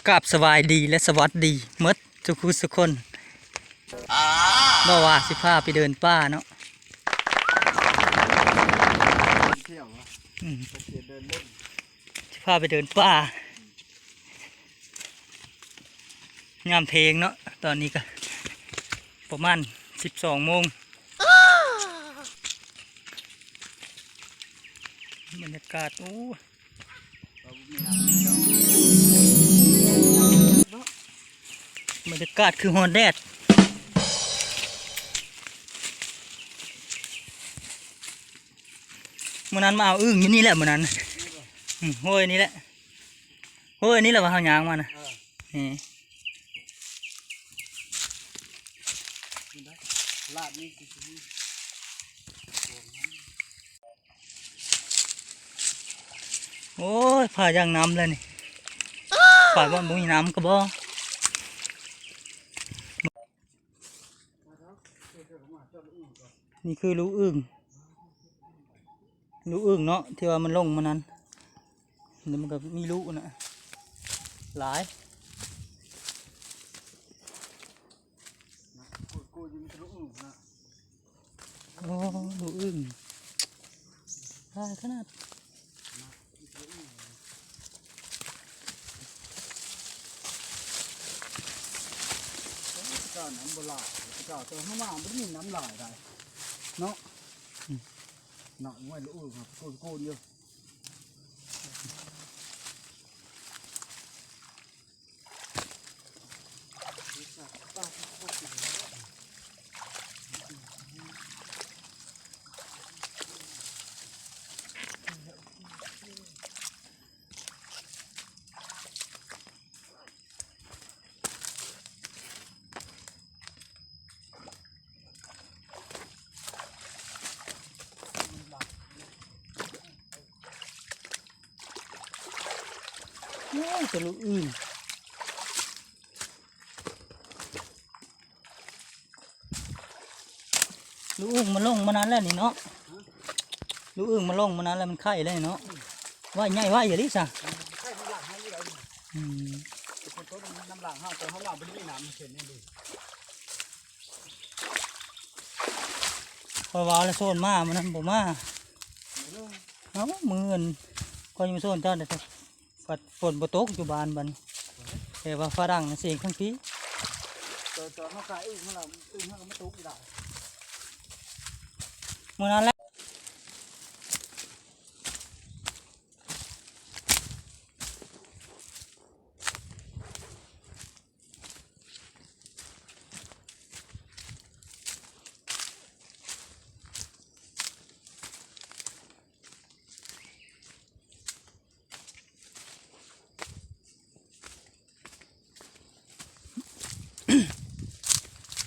ກາບສະບາຍດີ ແລະ ສະຫວັດດີໝົດທຸກຜູ້ທຸກຄົນ. ບໍ່ວ່າຊິພາໄປເດີນປ່າເນາະ. ອືມ ຊິພາໄປເດີນປ່າ ຍາມເທີ່ຍງເນາະ. ຕອນນີ້ກະປະມານສິບສອງໂມງ. ບັນຍາກາດ ໂອ້ ບັນຍາກາດຄືຮ້ອນແດດ. ມື້ນັ້ນມາເອົາອຶ່ງຢູ່ນີ້ແຫຼະ ມື້ນັ້ນ. ອືມ ໂຫ້ຍ ນີ້ແຫຼະ ໂຫ້ຍ ນີ້ແຫຼະວ່າເຮົາຍ່າງມານະ. ເອີ ນີ້ ລາດນີ້ ໂອ້ຍ ພາຍ່າງນຳແລ້ວນີ້. ຂ້ອຍວ່າບໍ່ມີນ້ຳກະບໍ່. ນີ້ຄືລູກອຶ່ງ ລູກອຶ່ງເນາະ ທີ່ວ່າມັນລົງມານັ້ນ. ນີ້ມັນກະມີລູກນະ ຫຼາຍ. ໂອ້ ລູກອຶ່ງຫຼາຍຂະໜາດ. ແຕ່ເກົ່ານ້ຳບໍ່ຫຼາຍ ແຕ່ເກົ່າ ແຕ່ເຮົາມາບໍ່ໄດ້ມີນ້ຳຫຼາຍໃດ໋ເນາະ. ອືມ ເນາະ ຫ້ວຍລູກອຶ່ງໂກນໆຢູ່. ໂອ້ຍ ແຕ່ລູກອຶ່ງ ລູກອຶ່ງມັນລົງມານັ້ນແຫຼະນີ້ເນາະ. ລູກອຶ່ງມັນລົງມານັ້ນແລ້ວ ມັນໄຂ່ແລ້ວນີ້ເນາະ. ໄວ ໃຫຍ່ໄວອີ່ຫຼີຊະ. ອືມ ເພາະວ່າລະໂຊນມາ ມື້ນັ້ນບໍ່ມາ. ເອົ້າ ມື້ອື່ນຂ້ອຍຍັງມາໂຊນເຈົ້າເດ້. ພັດຝົນບໍ່ຕົກຢູ່ບ້ານບັດນີ້ ແຕ່ວ່າຝຣັ່ງເສງທັງປີ. ຕອນເຮົາຂາຍອຶ່ງຫັ້ນລະ ອຶ່ງເຮົາກະມາຕົກອີກລະ ມື້ນັ້ນແຫຼະ.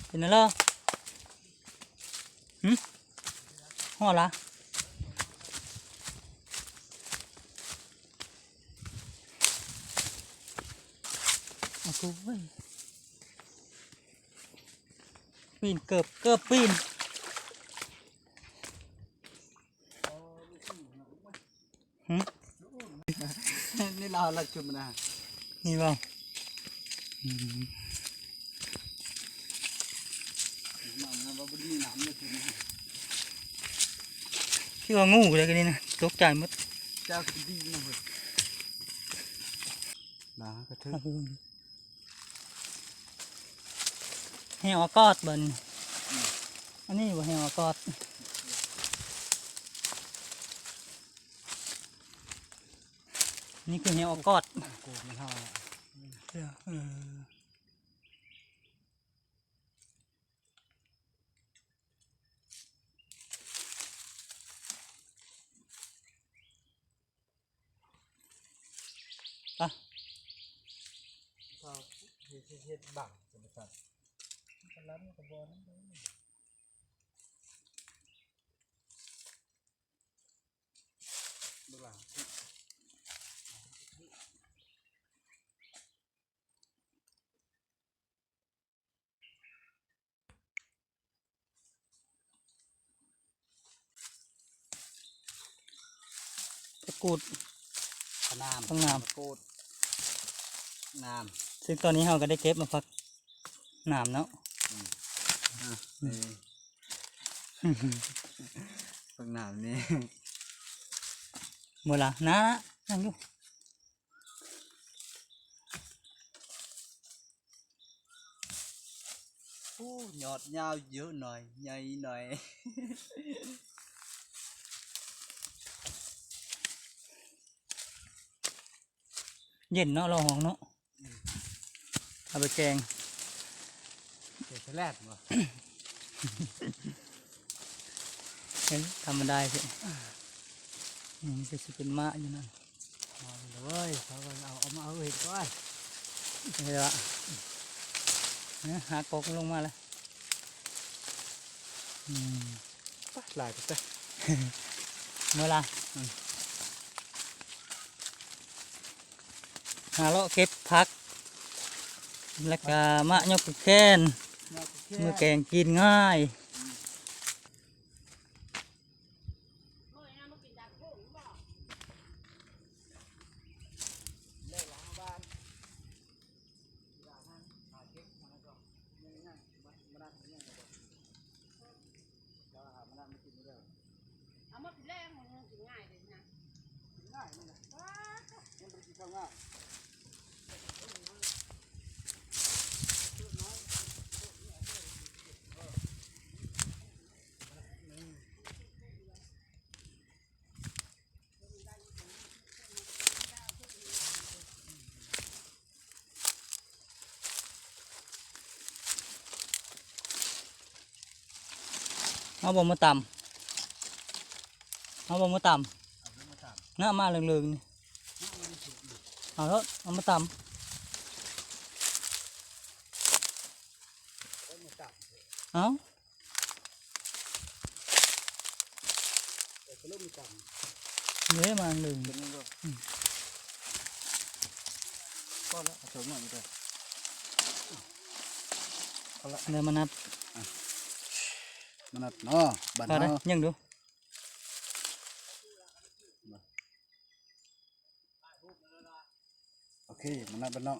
ເປັນແນວລະ ຫື ຮອດລະ ໂອ້ໂຫ ປີນເກີບ ເກີບປີນ. ຫື ນີ້ລາວລັກຈຸມນະ ນີ້ບໍ່? ອືມ ມັນວ່າບໍ່ມີນ້ຳເລີຍ ຄືວ່າງູເລີຍ ນີ້ນະ ຕົກໃຈໝົດ. ຈາກດີນະເຮີ້ຍ ນະກະເທີ ແຮວອາກາດບັດນີ້ ອືມ ອັນນີ້ບໍ່ແຮວອາກາດ ນີ້ຄືແຮວອາກາດ ໂກນເຮົາ ເອີ. ປະ ເຮັດ ເຮັດ ເຮັດບັງ ສຳປະທານ ກະລຳກະບໍ່ນັ້ນເດ້ ບັກຫຼ້າ. ຜັກກູດ ຜັກນາມ ຜັກນາມ ຜັກກູດ ງາມ ຊຶ່ງຕອນນີ້ເຮົາກໍໄດ້ເກັບມາຜັກໜາມເນາະ. ອືມ ອ່ະ ອືມ ເອີ ຜັກໜາມນີ້ ໝົດລະ ນະ ຍັງຢູ່. ໂອ້ ຍອດຍາວເຍີະໜ້ອຍ ໃຫຍ່ໜ້ອຍ. ເຢັນເນາະ ລອງເນາະ. ອືມ ເອົາໄປແກງ ແກງສະແລັດບໍ່? ເຫັນທຳມະດາຊິ ອືມ ຄືຊິເປັນມ້າຢູ່ນັ້ນ. ມາເລີຍ ເຂົາກໍເອົາ ເອົາມາເອົາເຫັດກ່ອນ ເຫັນບໍ່? ເອີ ຫາກົກລົງມາແລ້ວ. ອືມ ປະ ຫຼາຍແທ້ ເມື່ອລະ ອືມ ຫາເລາະເກັບຜັກ ແລ້ວກະມາຍົກແຄນ ມາແກງກິນງ່າຍ. ເອົາມາກິນແລງ ມັນກິນງ່າຍເດ້ນະ ກິນງ່າຍນີ້ນະ ມັນບໍ່ໄດ້ກິນເຂົ້າງ່າຍ. ເອົາບໍ່ມາຕຳ ເອົາບໍ່ມາຕຳ ເອົາມາຕຳ ນະ ມາເລິງໆນີ້ ເອົາໂລດ ເອົາມາຕຳ ເອົາມາຕຳ ເອົາ. ເອີ ກະລົງຕຳ ເດ້ ມາໜຶ່ງ ເປັນຫຍັງບໍ່? ອືມ ພໍລະ ເອົາໂຕໜ້ອຍນີ້ໄປ ພໍລະ ເດີ ມານັດ ມານັດເນາະ ບ້ານເຮົາ ຍັງດູ ໂອເຄ ມານັດບ້ານເນາະ.